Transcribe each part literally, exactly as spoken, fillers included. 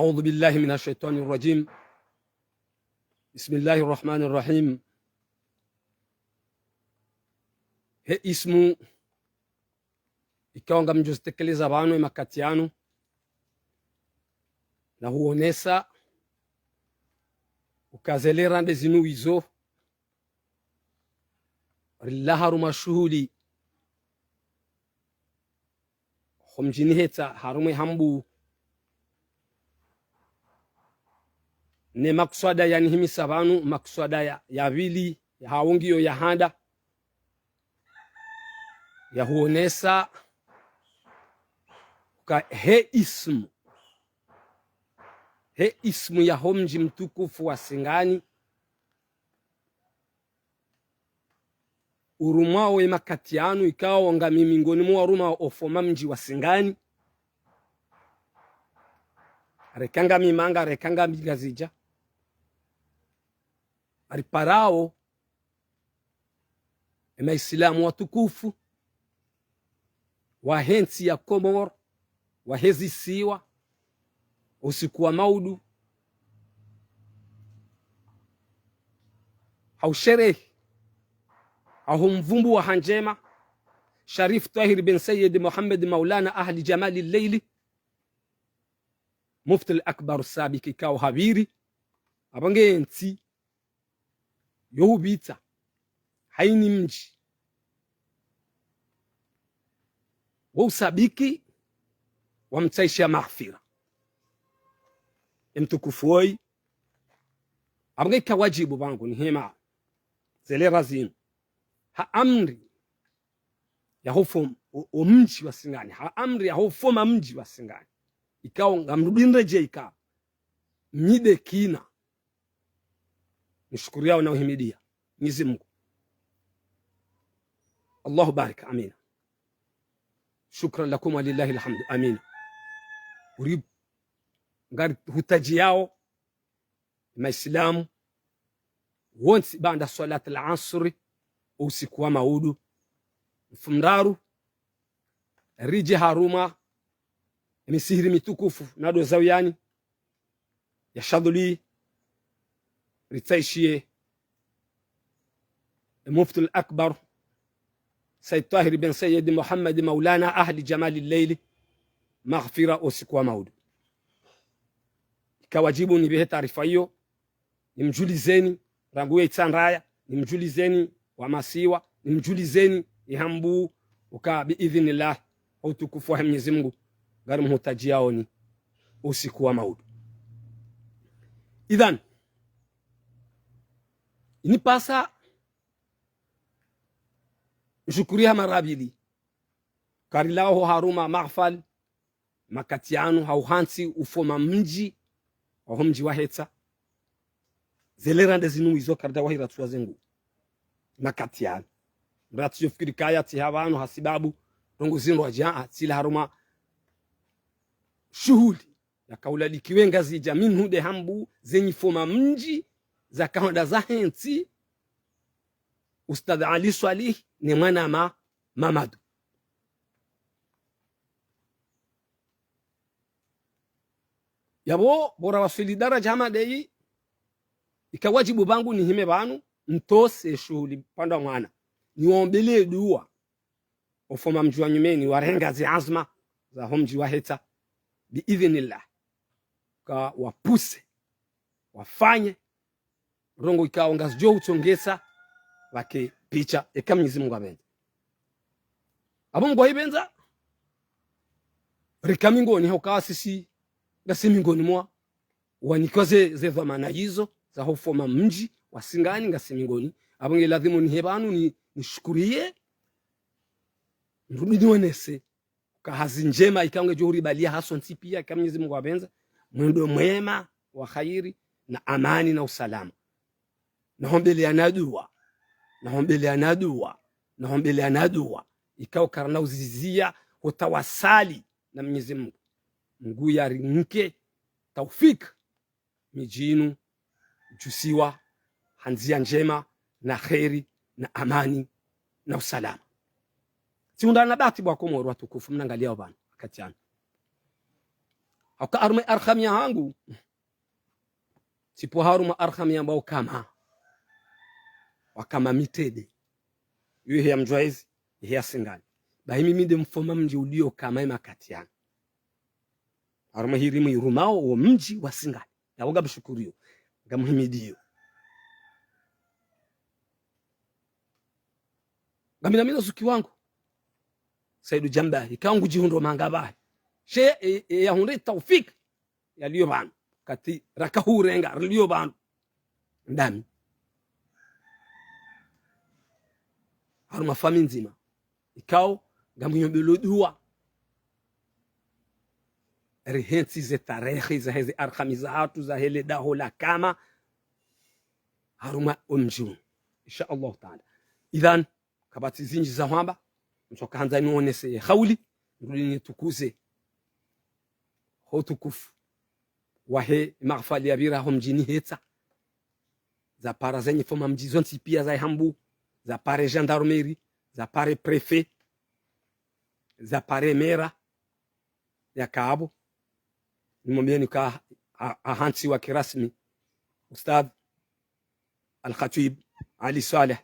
أعوذ بالله من الشيطان الرجيم. بسم الله الرحمن الرحيم. He ismu ikao ngamdjo zitekeleza pvanu ye makati yanu, na huonesa uka ze lera nde zinu wizo, rilawa harumwa shuhuli ho mdjini Hetsa harumwa ye Hambu. Ne makswada yanihimisa pvanu, makswada ya, ya pvili, ya haungiyo ya handa, ya huonesa uka he ismu, he ismu ya ho mdji mtukufu wa Singani, urumwao ye makati yanu, ikao ngami miongoni mwa warumwa ofoma mdji wa Singani. Reka ngami Manga, reka ngami Ngazidja. Riparao ye maislamu watukufu wa he ntsi ya Komori, wa he zisiwa, usiku wa maudu, ha usherehi, ha humvumbuwa ha ndjema Sharif Twahir bin Sayyid Muhammad Maulana Ahli Jamali Leili, Mufti al-Akbar Sabiki, ikao hapviri apvo nge ntsi yo hupvitsa hayina mdji wo usabiki wa mtsaishiya maghfira. Ye mtukufu woyi, apvo nge ika wajibu pvangu nihime ze lera zinu, ha amri ya ho fom-, o, o mdji wa Singani, ha amri ya ho foma mdji wa Singani, ikao ngamrudi nredjeyi ika mi nde kina nishukuriyao na uhimidiya Mwenyezi Mungu. Allahu barik, amina. Shukran lakum wa lillahi alhamdu, amina. Uri ngari hutadjiyao maislamu wontsi baanda swalati al-asri, usiku wa maudu, mfumoraru, ridje harumwa ye misihiri mitukufu na ndo zawiyani ya Shadhuli, ritsaishiye ye Mufti al-Akbar Sayyid Twahir bin Sayyid Muhammad Maulana Ahli Jamali Leili maghfira usiku wa maudu. Ika wajibu nipvehe taarifa iyo, nimdjulizeni, rangu ye Itsandraya, nimdjulizeni wa masiwa, nimdjulizeni ye Hambu, uka bi idhnillah, ha utukufu wa he Mwenyezi Mungu, ngari mhutadjiyaoni usiku wa maudu. Idhan, inipasa nishukuriye ha mara ya pvili, karilawa ho harumwa mahafali, makati yanu, ha uhantsi ufoma mdji wa ho mdji wa Hetsa. Ze lera nde zinu wizo, karida wahira tsuwa ze ngu makati yanu. Mdru tsi yo fikiri kaya tsi ha pvanu, ha sibabu ndrongo zinu wadja, a, tsi la harumwa shuhuli ya kaulalikiwe Ngazidja, minhu nde Hambu, zenyi foma mdji, za kahonda za he ntsi, Ustadh Ali Swalihi ne mwana ma Mamadu. Yapvo, pvo rawaswili daradja hama ndeyi, ika wajibu pvangu nihime pvanu, nitose shuhuli pvandza mwana, niwaombele dua ofoma mdji wa nyumeni, warenga zi azma za ho mdji wa Hetsa, bi idhnillah, ka wapuse, wafanye ndrongo ikao ngazidjo utsongesa pvake picha, eka Mwenyezi Mungu hapvendza. Apvo Mungu hahipvendza, rika mingoni, ha uka sisi ngasi mingoni mwa wanikiwa ze, ze dhwamana yizo za ho foma mdji wa Singani, ngasi mingoni. Apvo nge ladhimu nihe pvanu ni, nishukuriye, nirudi nionese ka hazi ndjema ikao ngedjo huribaliya hasontsi piya, eka Mwenyezi Mungu hapvendza, mwendo mwema wa kheri na amani na usalama. Nahombeleyana dua, nahombeleyana dua, nahombeleyana dua, ikao karina uziziya hutawasali na Mwenyezi Mungu. Mungu yarinike taufik midji inu idjusiwa ha ndziya ndjema, na kheri, na amani, na usalama. Tsihundrana bahati bo Wakomori watukufu mnangaliyao pvanu wakati yanu. Hauka harumwa arham yahangu, tsipvo harumwa arham yambwao Kama. Wa Kama Mitede. Iyo ihe ya Mdjwayezi, ihe ya Singani. Bahi mimi nde mfoma mdji ulio Kama ye makati yanu. Harumwa hirimu irumao wo mdji wa Singani. Yapvo ngamshukuriyo, ngamhimidiyo. Ngamina mina zuki wangu Saidu Jamba, ikao ngudjihundro manga bahi. She, e, e, yahundre taufik yaliyo pvanu. Kati raka hurenga, riliyo pvanu. Ndami. Harumwa fami ndzima. Ikao, ngamnyombelo dua. Rihentsi ze tarehi, zahe ze arhami zahatru, zahe le daho la Kama. Harumwa wo mdji unu. Insha Allahu Ta'ala. Idhan, kapvatsi zindji za hwamba, ntsoka handza niwonese ye hauli, nduli nitukuze ho utukufu wahe mahafali yapvira ho mdjini Hetsa, zapara zenye foma mdji zontsi pia za Hambu, zapare gendarmerie, zapare préfet, zapare mera ya Kaabo. Nimwambieni ka a, a, ahantsi wa kirasmi, Ustadh Al-Khatib Ali Saleh,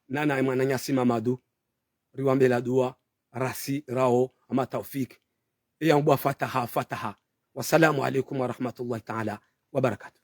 nana mwananyasi Mamadu, riwambela dua, rasi, rao, ama taufik. Iya mbwa fataha, fataha. Wassalamu alaikum wa rahmatullahi ta'ala wa barakatuh.